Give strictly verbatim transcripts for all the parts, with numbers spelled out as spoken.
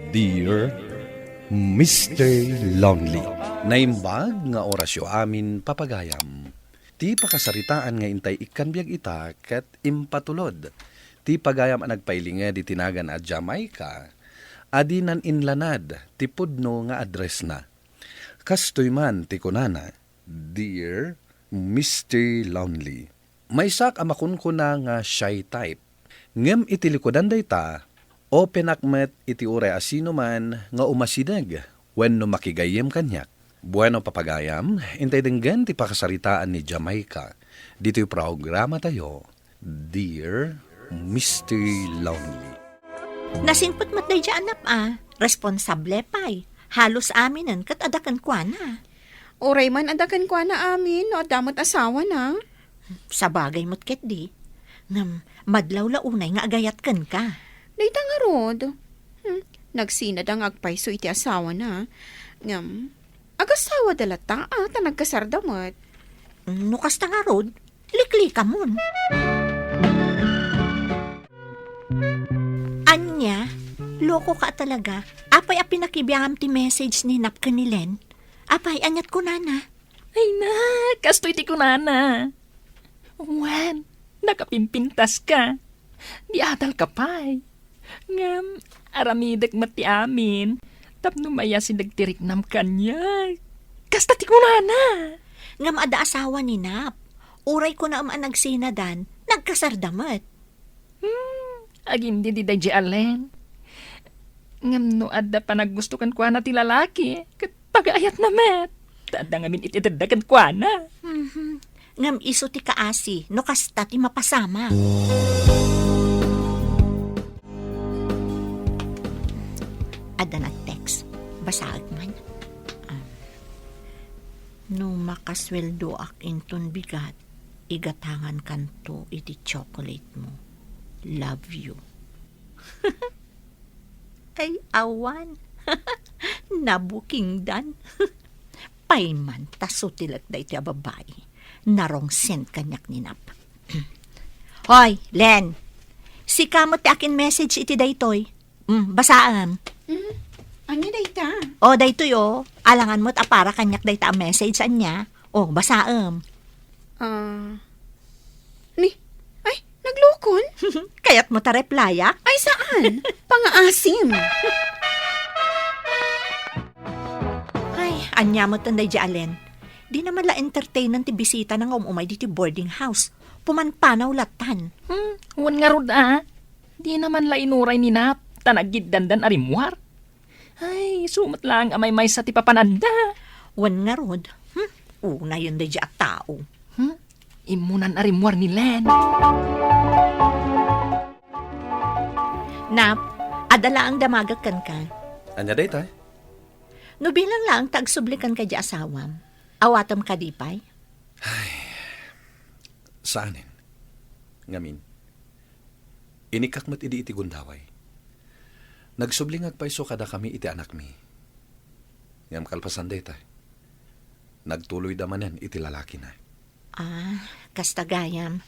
Dear Mister Lonely. Naimbag nga orasyo amin, papagayam. Ti pakasaritaan nga intay ikkan biag ita ket impatulod ti pagayam a nagpailinged iti nagan a Jamaica, a dinan inlanad ti pudno nga addressna. Kastoy man ti kunana, "Dear Mister Lonely." Maysak a makunkuna nga shy type. Ngem iti likudan dayta, openak met iti uray a sino man nga umasideg wenno makigayyem kaniak. Bueno, papagayam, intay denggen ti pakasaritaan ni Jamaica ditoy programatayo, Dear Mister Lonely. Nasingpet met daydi a Nap a. Responsable pay. Halos aminen ket adda kenkuana. Uray man adda kenkuana amin no adda met asawana. Sabagay met ketdi. Ngem, madlaw la unay nga agayat kenka. Dayta ngarud. Hmm, nagsinada nga agpayso iti asawana. Ngem, agasawada latta, a, ta nagkasarda met. No kasta ngarud, liklikamon. Ania, loko ka talaga. Apay a pinakibiangam ti message ni Nap ken ni Len? Apay, aniat kunana? Ay na, kastoy ti kunana. Wen, nakapimpintas ka. Di adal ka pay. Ngem, aramidek met ti amin. Tapno mayasideg ti riknam kaniak. Kasta ti kunana. Ngem adda asawa ni Nap. Uray kunaem a nagsinadan, nagkasarda met. Hmm, agindidi daydi a Len. Ngem no adda panaggusto kenkuana ti lalaki, ket pagayatna met. Ta adda ngamin itedda kenkuana. Mhm. Ngem isu ti kaasi, no kasta ti mapasamak. Adda nag-text. Basaek man. Ah. No makasueldoak inton bigat, igatangankanto iti chocolate mo. Love you. Ay, awan. Nabukingdan. Payman ta sutilek daytoy a babai. Narongsen kaniak ni Nap. Hoy, Len. Sika met ti akin-message iti daytoy. Mm, basaem. Mm, ania dayta? O, daytoy, o. Alangan met a para kaniak dayta a message, ania. O, basaem. Ah, ni, ay, naglukon? Kayat mo ta replyak? Ay, saan? Pangaasim. Ay, ania met daydi a Len. Di naman la entertainen ti bisitana nga um-umay diti boarding house. Pumanpanaw latan. Hmm, wen ngarud a. Di naman la inuray ni Nap, ta naggiddandan a rimmuar. Ay, isu met laeng a maymaysa ti papananda. Wen ngarud, hmm? Unayen daydi a tao. Hmm? Immunan a rimmuar ni Len. Nap, adda laeng damagek kenka. Ania dayta? No bilang laeng ta agsubli kenka di asawam, awatem kadi pay? Saanen. Ngamin, inikkak met idi iti gundaway. Nagsubli nga agpayso kadakami iti anakmi. Ngem kalpasan dayta, nagtuloyda manen iti lalakina. Ah, kasta gayam.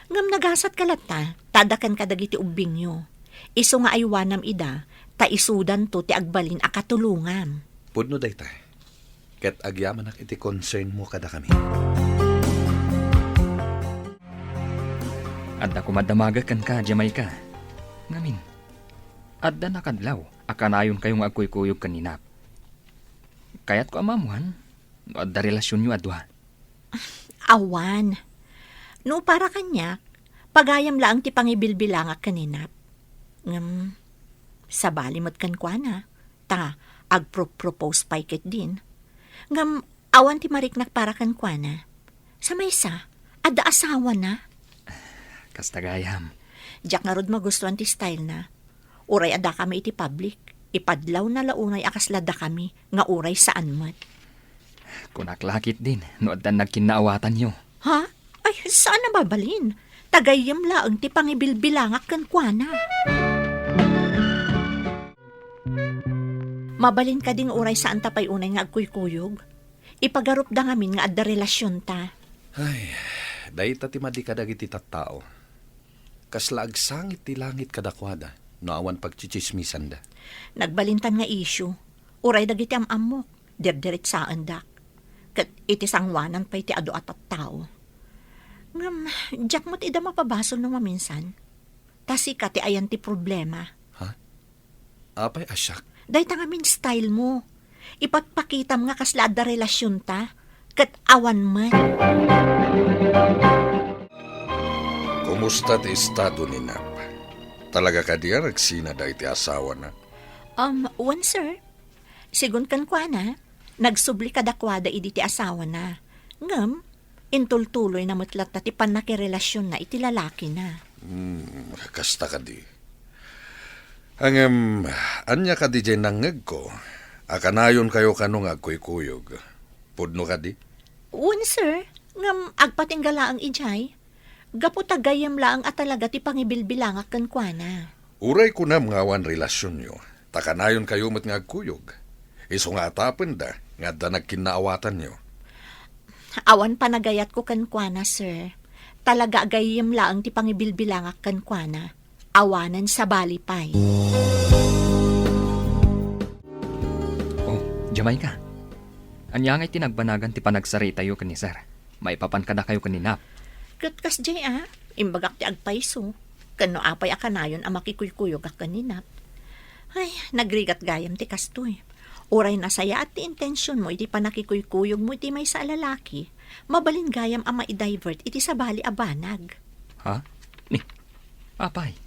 Ngem nagasat ka latta, ta adda kenka dagiti ubbingyo. Isu nga aywanam ida, ta isudanto ti agbalin a katulongam. Pudno dayta. Ket agyamanak iti concern mo kadakami. Adda koma damagek kenka, Jamaica. Ngamin, adda nakadlaw a kanayonkayo nga agkuykuyog ken ni Nap. Kayatko a maammoan no adda relasionyo a dua. Awan. No para kaniak, pagayam laeng ti pangibilbilangak ken ni Nap. Ngem, sabali met kenkuana, ta agpro-propose pay ketdin. Ngem, awan ti mariknak para kenkuana. Sa maysa, adda asawana. Kasta gayam. Diak ngarud magustuan ti style na. Uray adda kami iti public, ipadlawna la unay a kasla dakami nga uray saan met. Kunak la ketdin no addan nagkinnaawatanyo. Ha? Ay, saan a mabalin? Ta gayyem laeng ti pangibilbilangak kenkuana. Mabalin kadi nga uray saanta pay unay nga agkuykuyog? Ipagarupda ngamin nga adda relasionta. Ay, dayta ti madi kadagiti tattao. Kasla agsangit ti langit kadakuada no awan pagtsitsismisanda. Nagbalintan nga issue. Uray dagiti am-ammok, dirdiritsaendak. Ket iti sangoanan pay ti adu a tattao. Ngem, diak met ida mapabasol no maminsan. Ta sika ti ayan ti problema. Ha? Apay a siak? Dayta ngamin style mo. Ipatpakitam nga kasla adda relasionta, ket awan met. Kumusta ti estado ni Nap? Talaga kadi a nagsina dayta asawana? Um, wen, sir. Sigun kenkuana, nagsubli kadakuada idi ti asawana. Ngem, intultuloyna met latta ti pannakirelasionna iti lalakina. Hmm, kasta kadi. Ngem, ania kadi diay nangngegko a kanayonkayo kano nga agkuykuyog? Pudno kadi? Wen, sir. Ngem agpatingga laeng idiay. Gapu ta gayyem laeng a talaga ti pangibilbilangak kenkuana. Uray kunam nga awan relasionyo, ta kanayonkayo met nga agkuyog. Isu nga atapenda nga adda nagkinnaawatanyo. Awan panagayatko kenkuana, sir. Talaga a gayyem laeng ti pangibilbilangak kenkuana. Awanen sabali pay. Oh, Jamaica. Ania ngay ti nagbanagan ti panagsaritayo ken ni Sir? Maipapan kadakayo ken ni Nap? Ket kasdiay a, imbagak ti agpayso. Ken no apay a kanayon a makikuykuyogak ken ni Nap. Ay, nagrigat gayam ti kastoy. Uray nasayaat ti intensionmo iti pannakikuykuyogmo iti maysa a lalaki, mabalin gayam a maidivert iti sabali a banag. Ha? Ni, apay?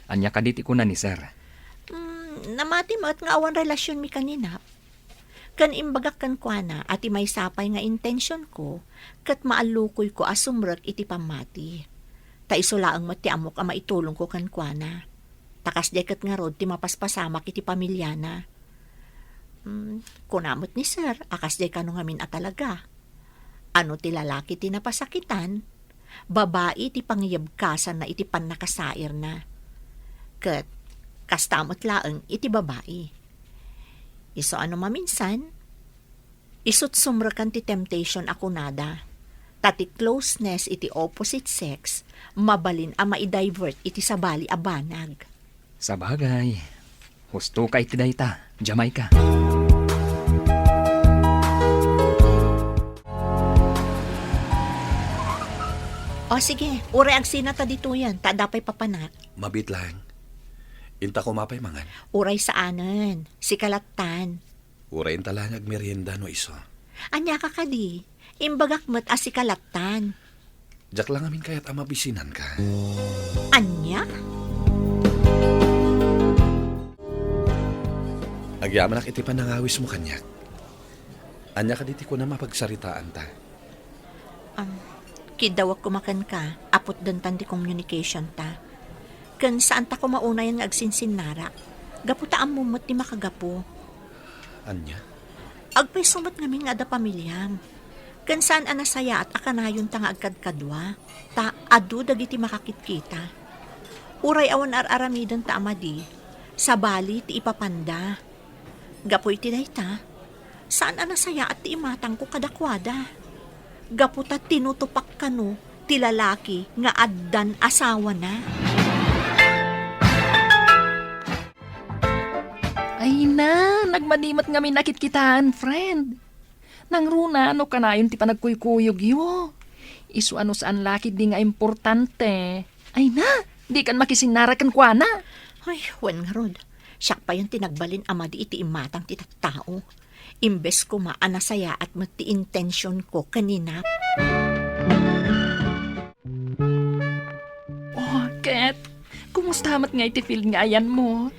Ania kadi ti kuna ni Sir? Hmm, namati met nga awan relasionmi ken ni Nap. Ken imbagak kenkuana a ti maysa pay nga intensionko ket maallukoyko a sumrek iti pammati. Ta isu laeng met ti ammok a maitulongko kenkuana. Ta kasdiay ket ngarud ti mapaspasamak iti pamiliana. Hmm, kuna met ni Sir a kasdiay kano ngamin a talaga. Ano ti lalaki ti napasakitan, babai ti pangiyebkasanna iti pannakasairna. Ket kasta met laeng iti babai. Isu a no maminsan, isut' sumrekan ti temptation a kunada, ta ti closeness iti opposite sex mabalin a maidivert iti sabali a banag. Sabagay, husto ka iti dayta, Jamaica. O sige, uray agsina ta ditoyen, ta adda pay papanak. Mabiit laeng. Inta koma pay mangan. Uray saanen, sika lattan. Uray inta laeng agmerienda no isu. Ania ka kadi? Imbagak met a sika lattan. Diak la ngamin kayat a mabisinanka. Ania? Agyamanak iti panangawismo kaniak. Ania kadi ti kunam a pagsaritaanta? Am, kiddawek koma kenka, a putdentan ti communication ta. Ken saanta koma unayen nga agsinsinnarak, gapu ta ammom met ti makagapu. Ania? Agpayso met ngamin nga adda pamiliam. Ken saan a nasayaat a kanayonta nga agkadkadua, ta adu dagiti makakitkita. Uray awan ar-aramidenta a madi, sabali ti ipapanda. Gapu iti dayta, saan a nasayaat ti imatangko kadakuada. Gapu ta tinutupak kano ti lalaki nga addan asawana. Ay na, nagmadi met ngamin a kitkitaan, friend. Nangruna no kanayon ti panagkuykuyogyo. Isu a no saan la ketdi nga importante. Ay na, dikan makisinnarak kenkuana. Ay, wen ngarud, siak payen ti nagbalin a madi iti imatang ti tattao. Imbes koma a nasayaat met ti intensionko ken ni Nap. Oh, ket, kumusta met ngay ti field nga ayanmo?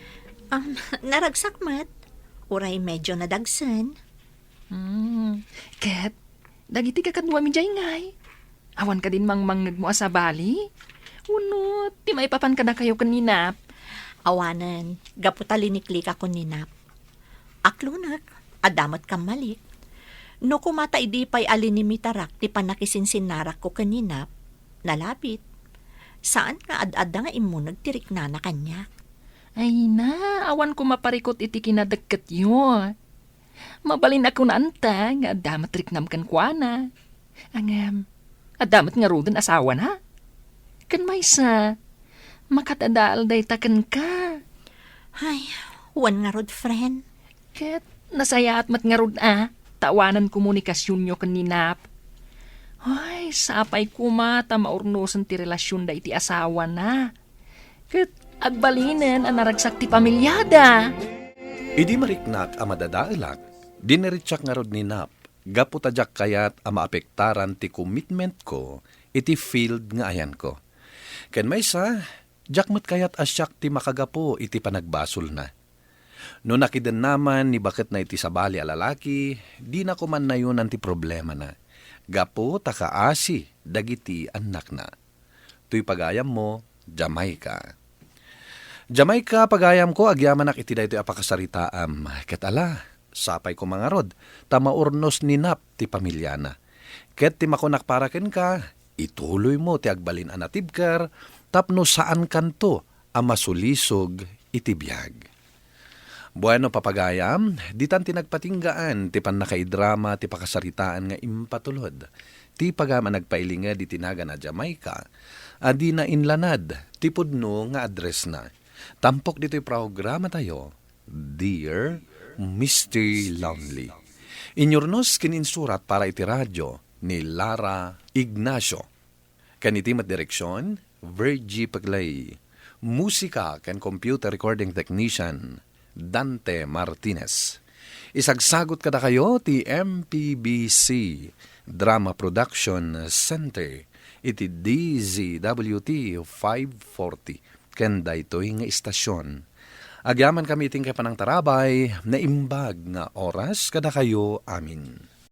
Um, naragsak met. Uray medyo nadagsen. Hmm, ket, dagiti kakaduami diay ngay? Awan kadin mangmangngegmo a sabali? Wenno, ti maipapan kadakayo ken ni Nap? Awanen, gapu ta liniklikak ken ni Nap. Aklonek, adda met kammalik. No koma ta idi pay a linimitarak ti pannakisinsinnarakko ken ni Nap, nalabit. Saan nga ad-adda nga immuneg ti riknana kaniak. Ay na, awan koma parikut iti kinadekketyo. Mabalin a kunanta nga adda met riknam kenkuana. Ngem, adda met ngaruden asawana? Ken maysa, makatadaal dayta kenka. Ay, Wen ngarud, friend. Ket nasayaat met ngarud a, ta awanen komunikasionyo ken ni Nap. Ay, sapay koma ta maurnosen ti relasionda iti asawana. Ket agbalinen a naragsak ti pamiliada. Idi mariknak a madadaelak, diniretsak ngarud ni Nap, gapu ta diak kayat a maapektaran ti commitment ko iti field nga ayanko. Ken maysa, diak met kayat a siak ti makagapu iti panagbasolna. No nakidennaman ni baketna iti sabali a lalaki, dina koma nayonan ti problemana, gapu ta kaasi dagiti annakna. Toy pagayammo, Jamaica. Jamaica, pagayamko, agyamanak iti daytoy a pakasaritaam. Ket ala, sapay koma ngarud, ta maurnos ni Nap ti pamiliana. Ket ti makunak para kenka, ituloymo ti agbalin a natibker tapno saankanto a masulisog iti biag. Bueno, papagayam, ditan ti nagpatinggaan ti pannakaidrama ti pakasaritaan nga impatulod ti pagayam a nagpailinged iti nagan a Jamaica a dina inlanad ti pudno nga addressna. Tampok ditoy programatayo, Dear Mister Lonely. Inyurnos ken insurat para iti radio ni Lara Ignacio. Ken iti met direksion, Virgie Pegley. Musika ken computer recording technician, Dante Martinez. Isagsagot kadakayo ti M P B C Drama Production Center iti D Z W T five forty ken daytoy nga istasion. Agyamankami iti inkay panangtarabay, naimbag nga oras kadakayo amin.